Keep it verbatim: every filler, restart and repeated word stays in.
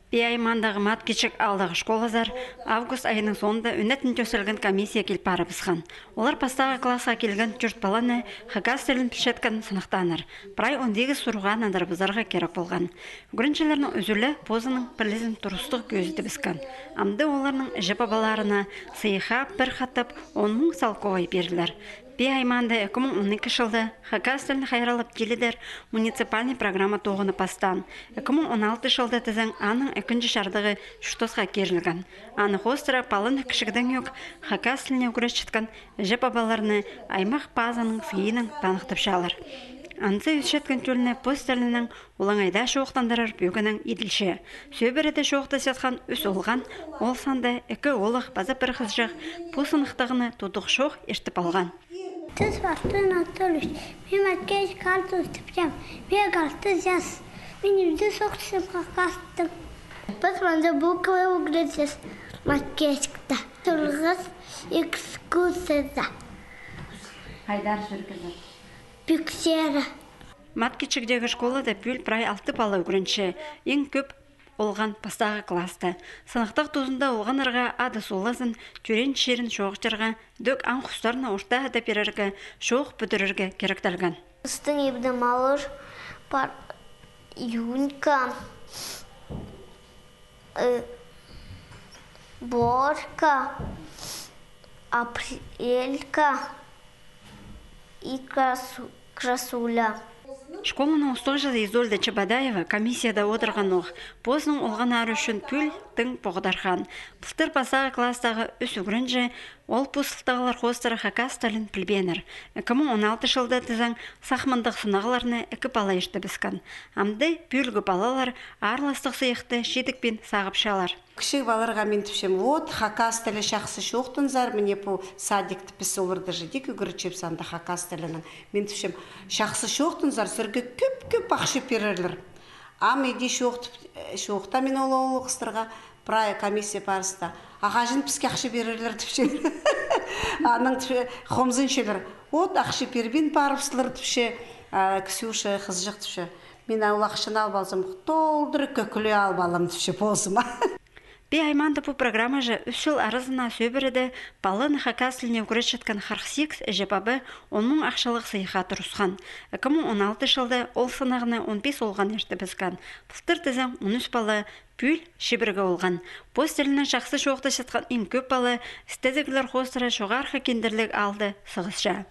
Пии аймаандағы Мат Кічік аалдағы школазар август айының соонда ӱнетін тӧселген комиссия кил парыбысхан. Олар пастағы классха килген тӧрт паланы хакас тілін пілчеткен сынахтааннар. Прай он сигіс сурығға нандырыбызарға кирек полған. Ӱгренҷілернің ӱзӱлі позының пілізін турыстығ кӧзідібіскен. Амды оларның іҷе-пабаларына сыйыхха пір хатап он муң салковай пирілер. Пии аймаанда ікі муң он ікі чылда хакас тілін хайраллап тилідер муниципальный программа тоғынып пастаан. Ікі муң он алты чылда тізең аның ікінҷі чардығы чуртасха кирілген. Аны хоостыра паланы кічігдеңӧк хакас тіліне ӱгретчеткен іҷе-пабаларны аймах пазының сыйынаң таныхтапчалар. Анзы ӧсчеткен тӧлні пос тілінең олаңай даа чоохтандырар пӧгінең иділче. Сӧбіреде чоохтасчатхан ӱс олған, ол санда ікі оолах паза пір хызыҷах, пу сынахтағны тудығ чоох иртіп алған. Тіс Артур Анатольевич, мин Маткевич картус тіпчем, мин алты час. Мин ӱлді соғысчам хакастың. Піс мында буква ӱгретчебіс Маткевичте. Чылғыс экскурсияда. Хайдар чӧргезер? Пӱксері. Мат Кічіктегі школада пӱӱл прай алты пала ӱгренче, иң кӧп олған пастағы класста. Сынахтағ тузында олғаннарға ады-солазын, тӧреен чирін чоохтирға, тӧк аң-хустарны ортаада пирерге, чоох пӱдірерге киректелген. Пістің ибде малыш пар, Юнька, э, Борька, Апрелька и Красу-, Красуля. Школаның устағҷызы Изольда Чебодаева комиссияда одырғанох позының олғаннары ӱчӱн пӱӱл тың поғдархан. Пылтыр пастағы класстағы ӱс ӱгренҷі ол пу сылтағлар хоостыра хакас тілін пілбееннер. Ікі муң он алты чылда тізең сах мындағ сынағларны ікі пала иртібіскен. Амды пӱӱлгі палалар аарластығ сыйыхты чидікпин сағыпчалар. Кічіг палаларға мин тіпчем, вот, хакас тілі чахсы чоохтанзар, міне, пу садикте піс оларны же идӧк ӱгретчебіс анда хакас тілінең. Мин тіпчем, чахсы чоохтанзар, сірерге кӧп-кӧп ахча пирерлер. Ам иди чоохтап, э, чоохтаам мин ол оолғыстарға, прай комиссия парыста. А хаҷан піске ахча пирерлер тіпчелер. Анаң тіпче, хомзынчалар. Вот, ахча пирбин парыбыссалар тіпче, а, Ксюша, хызыҷах тіпче. Мин ол ахчаны алып алзам, толдыра кӧкіле алып алам тіпче позыма. Пии аймаанда пу программаҷа ӱс чыл аразына сӧбіреде паланы хакас тіліне ӱгретчеткен харх сигіс іҷе-паба он муң ахчалығ сыйыхха турысхан. Ікі муң он алты чылда ол сынағны он пис олған иртібіскен. Пылтыр тізең он ӱс пала пӱӱл чибіргі олған. Пос тілінең чахсы чоохтасчатхан иң кӧп пала істезіглер хоостыра Чоғархы Кіндірліг аалда сығысча.